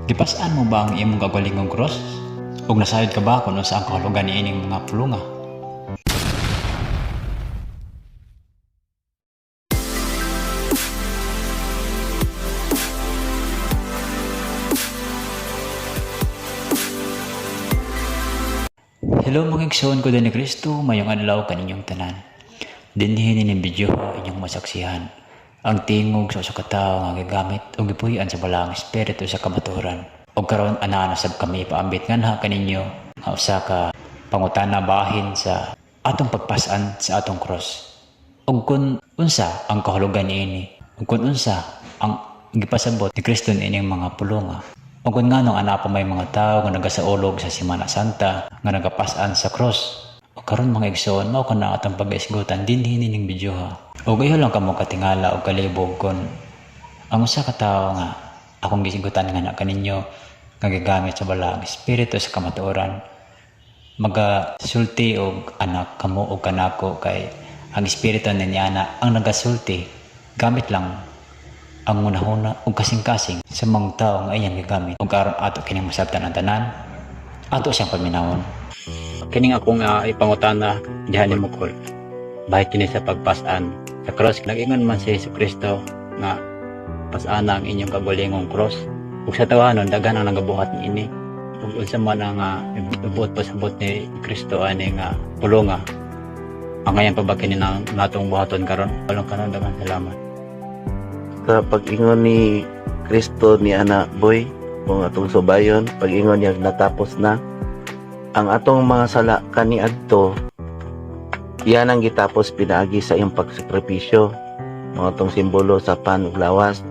Gipas-an mo ba ang imong kaugalingong cross? Ug nasayod ka ba kung unsa ang kahulugan niining mga pulunga? Hello mga igsoon ko din ni Kristo, mayong adlaw kaninyong tanan. Dinhi ni video inyong masaksihan ang tingog sa usa ka tawo nga gigamit og gipuy-an sa balaang espiritu sa kamatuoran. Og karon ana na sab kami paambit nganha kaninyo nga usa ka pangutana bahin sa atong pagpas-an sa atong cross. Og kun unsa ang kahulugan niini, ug kun unsa ang gipasabot ni Kristo niining mga pulunga. Ug kun nganong ana pa may mga tawo nga nagasaulog sa Semana Santa nga nagapas-an sa cross. Ug karon mga igsoon, mao kana atong pag-isgutan dinhi nining video ha. Ug iho lang kamo katingala og kalibog kon ang usa ka tawo nga akong gisigutan nga na kaninyo nga gigamit sa balaang espiritu sa kamatuoran magasulti og anak kamo og kanako, kay ang espiritu ni niana ang nagasulti gamit lang ang hunahuna ug kasing-kasing sa mga tao nga iyang gigamit. Ug aron ato kining masabtan ang tanan, ato siyang paminawon. Kining akong ipangutana diha ni Mukol. Bahin kini sa pagpasan sa cross? Nag-ingon man si Hesus Kristo nga pasana ang inyong kaugalingong cross. Ug sa tawanon daghan ang nagabuhat niini. Ug unsa man ang ibuot pasabot ni Kristo ani nga pulunga? Angayan pa ba kini nang natong buhaton karon? Walang kanon, daghan salamat. Sa pag-ingon ni Kristo ni ana boy, kung atong subayon, pag-ingon niya natapos na ang atong mga sala kaniadto, yan ang gitapos pinaagi sa iyang pagsakripisyo, mga atong simbolo sa pan ug lawas.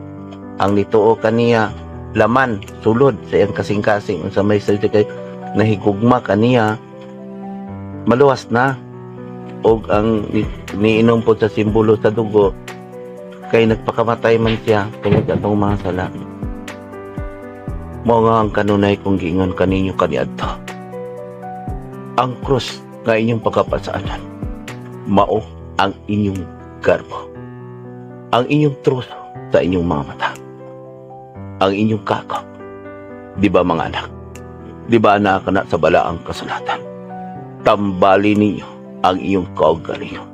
Ang nituo kaniya, laman sulod sa iyang kasing-kasing, unsa may sa kay nahigugma kaniya, maluwas na. Og ang niinom po sa simbolo sa dugo kay nagpakamatay man siya tungod sa atong mga sala. Mao nga ang kanunay kong giingon kaninyo kaniadto. Ang krus nga inyong pagkapasaanan, mao ang inyong garbo. Ang inyong troso sa inyong mga mata. Ang inyong kakap. Di ba, mga anak? Di ba anak na sa balaang kasulatan? Tambali ninyo ang iyong kaugalingon.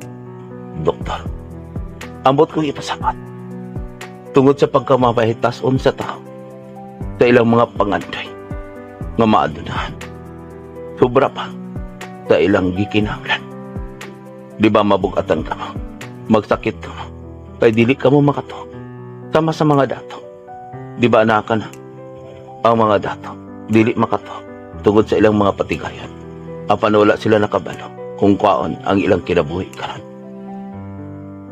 Doktor, ambot kong ipasabot. Tungod sa pagkamapahitason sa tao, sa ilang mga pangandoy nga maadunahan. Sobra pa sa ilang gikinahanglan. Di ba mabugatan ka mo? Magsakit ka mo? Kay dili ka mo makato. Sama sa mga dato. Di ba anak na? Ang mga dato, dili makato tungod sa ilang mga patigayon. Apan wala sila nakabalo kung kwaon ang ilang kinabuhi karon.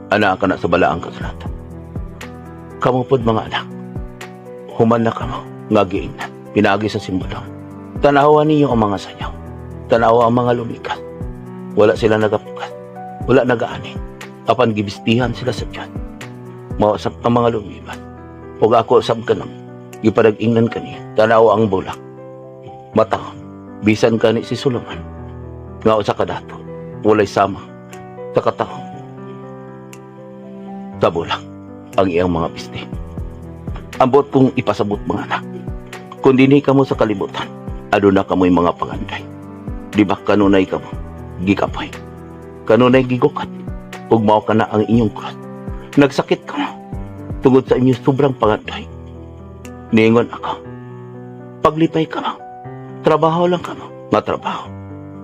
Ana ka na sa balaang kasulatan. Kamo pod, mga anak, human na kamo nga giingnan, pinaagi sa simbolo. Tanawa ninyo ang mga sayaw. Tanawa ang mga lumikas. Wala sila nagapukas. Wala nagaani. Apan gibistihan sila sa Diyan. Mausap ang mga lumipas. Ug ako sab kanang giparag-ingnan kani. Tanawa ang bulak. Mata, bisan kani si Solomon nga usa ka dato, walay sama sa katahom sa bulak ang iyang mga bisti. Ambot kong ipasabot, mga anak. Kung dinhi kamo sa kalibutan, aduna kamoy mga panganday. Di ba kanunay kamo gikapay? Kanunay gigukat. Ug mao kana ang inyong cross. Nagsakit ka na tungod sa inyong sobrang panganday. Niingon ako, paglipay ka mo, trabaho lang kamo, nga trabaho.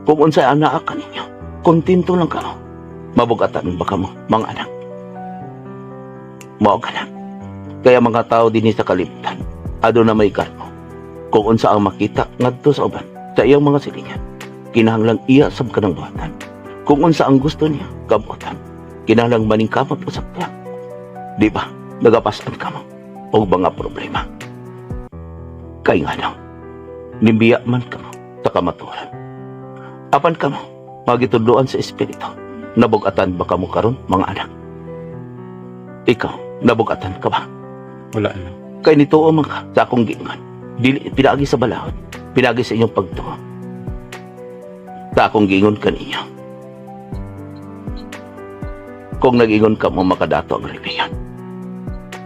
Kung unsay anaa kaninyo, kontento lang kamo. Mabugatan ba kamo, mga anak? Mao ka na. Kaya mga tao dinhi sa kalibutan, aduna may karmo. Kung unsa ang makita ngadto sa uban, sa iyang mga silingan, kinahanglang iya sab kanang buhatan. Kung unsa ang gusto niya, kabuatan. Kinahanglang maningkamot usab ka. Di ba? Nagapasan ka mo og mga problema. Kay nga nibiya man kamo sa kamatuoran. Apan kamo, magitudloan sa Espiritu. Nabugatan ba kamo karon, mga anak? Ikaw, nabugatan ka ba? Wala na. Kay nituo man ka sa akong giingon. Dili pinaagi sa balahod, pinaagi sa inyong pagtuo. Sa akong giingon kaninyo. Kung nag-ingon ka mo makadato ang relihiyon.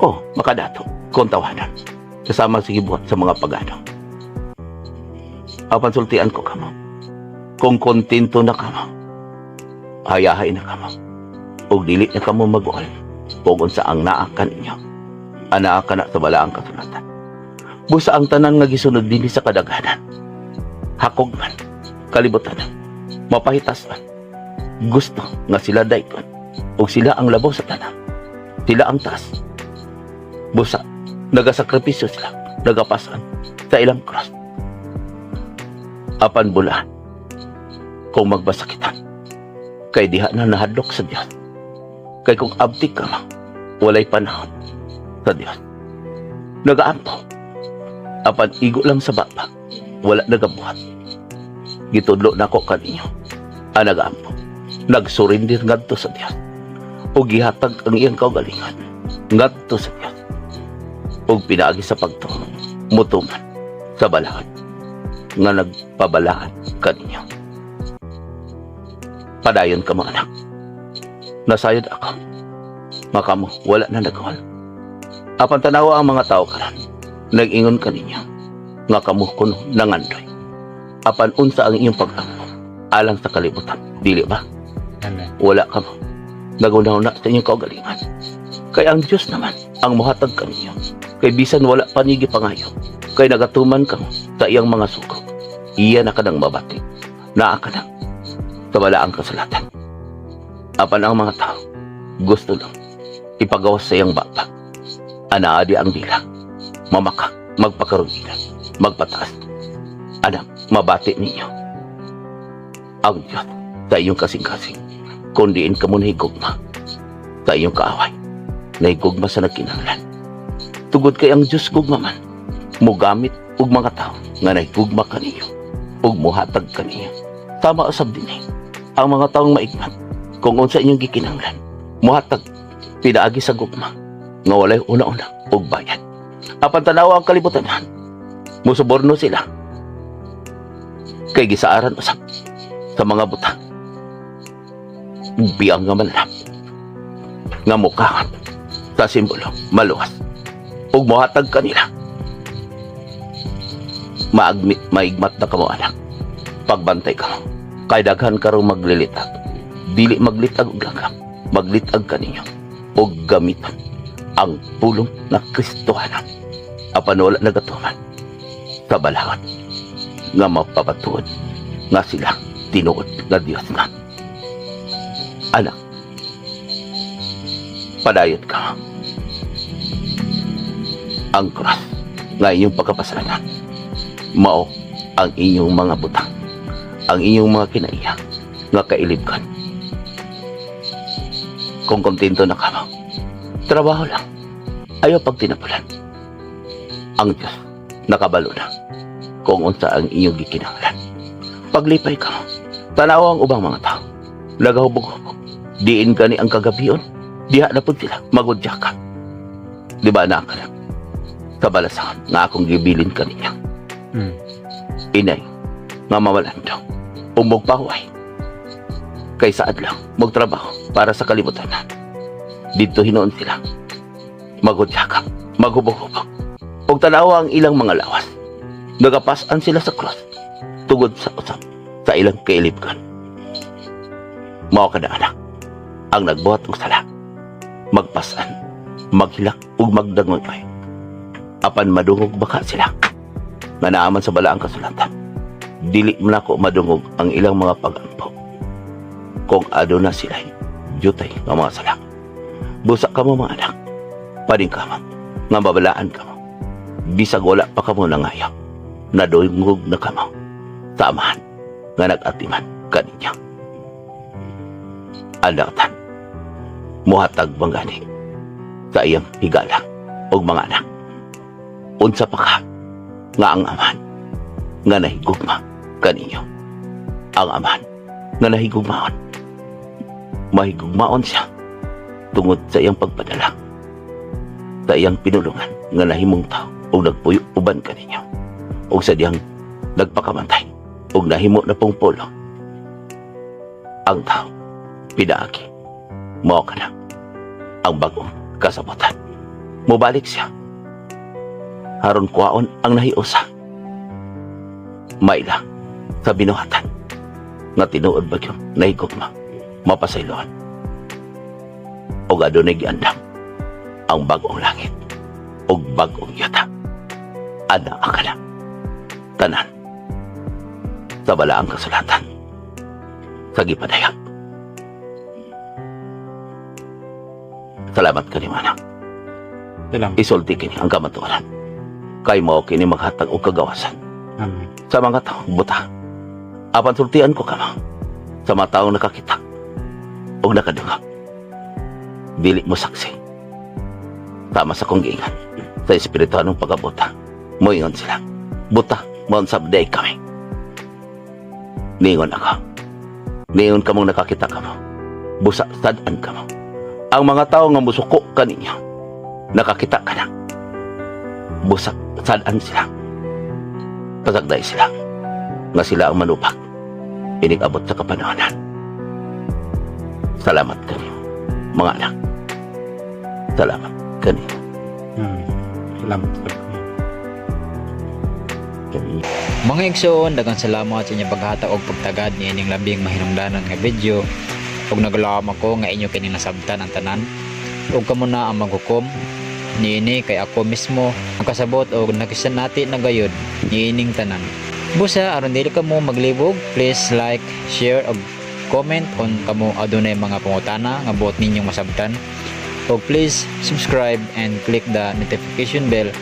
Oh, makadato. Kung tawanan. Sa Kasama sa gibuhat sa mga pagano. Apan sultian ko kamo. Kung kontento na kamo, hayahay na kamo. Ug dili na kamo mag-uol kung unsa ang naa kaninyo. Anaa kana sa balaang kasulatan. Busa ang tanan nga gisunod dinhi sa kadaghanan. Hakog man, kalibutan, mapahitas man. Gusto nga sila daikon ug sila ang labaw sa tanan. Sila ang taas. Busa, nagasakripisyo sila, nagapasan sa ilang cross. Apan bulaan, kung magmasakitan, kay diha na nahadlok sa Dios. Kay kung abtik ka man, walay panahon sa Dios. Nagaampo, apan igo lang sa baba, wala nagabuhat. Gitudlo nako kaninyo, ang nagaampo, nagsurrender ngadto sa Dios. Ug gihatag ang iyang kaugalingon ngadto sa Dios. Ug pinaagi sa pagtuo, mutuman sa balaod nga nagpabalaan kaninyo. Padayon ka, mga anak. Nasayod ako. Makamo, wala na nagawal. Apan tanawa ang mga tao karon. Nag-ingon kaninyo nga kamo kuno nangandoy. Apan unsa ang inyong pag-ampo alang sa kalibutan, dili ba? Amen. Wala kamo nagunaw na sa inyong kaugalingon. Kay ang Diyos naman ang muhatag kaninyo. Kay bisan wala pa ni gipangayo, kay nagatuman kamo sa iyang mga sugo. Iya na kanang mabati. Naa ka na sa balaang kasulatan. Apan ang mga tao, gusto lang ipagawas sa iyang baba. Anaa di ang dila. Mamaka, magpakaruginan, magpataas. Anak, mabati ninyo ang Diyos sa iyong kasing-kasing. Kung diin ka mo nahigugma sa iyong kaaway, nahigugma sa nagkinahanglan. Tugod kay ang Diyos gugma man, mugamit og mga tao nga nahigugma kaniyo ug muhatag kaniyo. Tama usab dinhi ang mga taong maigmat, kung unsa inyong gikinahanglan, muhatag pinaagi sa gugma nga walay una-una og bayad. Apan tanawa ang kalibutan, musuborno sila kay gisaaran usab sa mga butang. Biyang nga mananap nga mukhaon sa simbolo maluwas ug mohatag kanila. Maagmit, maigmat na kamo, anak. Pagbantay kamo kay daghan karong maglilitag. Dili maglitag og langgam, maglitag kaninyo og gamiton ang pulong na Kristohanan, apan wala nagatuman sa balaod nga mapapatuod nga sila tinuod nga Dios na. Anak, padayon ka. Ang cross nga inyong pagkapasanan, mao ang inyong mga butang, ang inyong mga kinaiya nga kailibgan. Kung kontento na kamo, trabaho lang, ayaw pagtinapulan. Ang Diyos nakabalo na kung unsa ang inyong gikinahanglan. Paglipay ka, tanaw ang ubang mga tao. Nagahubog-hubog. Diin gani ang kagabion, diha na pud sila, magudya ka. Di ba na ka lang? Sa balasahan nga akong gibilin kaninya. Inay, nga mamalandong, ug magpahuway. Kay sa adlaw, magtrabaho para sa kalibutan. Dito hinuon sila. Magudya ka, maghubog-hubog. Ug tanawa ang ilang mga lawas. Nagapasan sila sa cross tugod sa usap sa ilang kailibgan. Mao kada, anak, ang nagbuhat og sala, magpasan, maghilak ug magdangoy. Apan madungog baka sila nga naaman sa balaang kasulatan? Dili man ako madungog ang ilang mga pagampo kung aduna sila jutay nga mga sala. Busa kamo, mga anak, paningkamot nga mabalaan kamo. Bisag wala pa kamo nangayo, nadungog na kamo sa Amahan nga nag-atiman kaninyo. Andatan, muhatag bang gani sa iyang higala og mga anak? Unsa pa ka nga ang Amahan nga nahigugma kaninyo? Ang Amahan nga nahigugmaon. Mahigugmaon siya tungod sa iyang pagpadala sa iyang pinulungan nga nahimong tao ug nagpuyo uban kaninyo, ug sa diyang nagpakamatay ug nahimo na pong pulong ang tao pinaagi. Mao kana ang bagong kasabotan. Mobalik siya. Aron kuwaon ang nahiusa. Maila sa binuhatan nga tinuod ba gyud nahigugma, mapasayloan og adunay giandam ang bag-ong langit ug bag-ong yuta. Ana akala tanan sa balaang kasulatan sa gipadayag. Salamat kanimo, anak. Salamat. Isulti kini ang kamatuoran. Kay mao kini maghatag og kagawasan Amen. sa mga taong buta. Apan sultian ko kamo sa mga taong nakakita o nakadungag. Dili mo saksi. Tama sa kong giingan sa espirituanong pagkabuta. Moingon sila. Buta, maon sabday kami. Ningon ako. Ningon kamong nakakita kamo. Busa sad-an kamo. Ang mga tao nga musuko kaninyo, nakakita ka na. Busa sad-an sila. Pasagday sila nga sila ang manubag inig-abot sa kapanahonan. Salamat kanyo, mga anak. Salamat kanyo. Amen. Salamat sa Mga igsoon, daghang salamat sa inyong paghatag og pagtagad niining labing mahinungdanon nga video. Ug naglaom ako nga inyo kini nasabtan ang tanan. Ug kamo na ang maghukom niini kay ako mismo ang kasabot og nakisanati na gayud niining tanan. Busa aron dili kamo maglibog, please like, share ug comment kung kamo adunay mga pangutana nga buot ninyong masabtan. Ug please subscribe and click the notification bell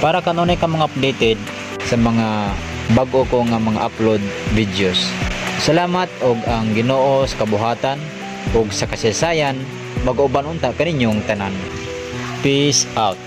para kanunay ka mga updated sa mga bago ko nga mga upload videos. Salamat og ang Ginoo sa kabuhatan ug sa kasaysayan mag-uban unta kaninyong tanan. Peace out.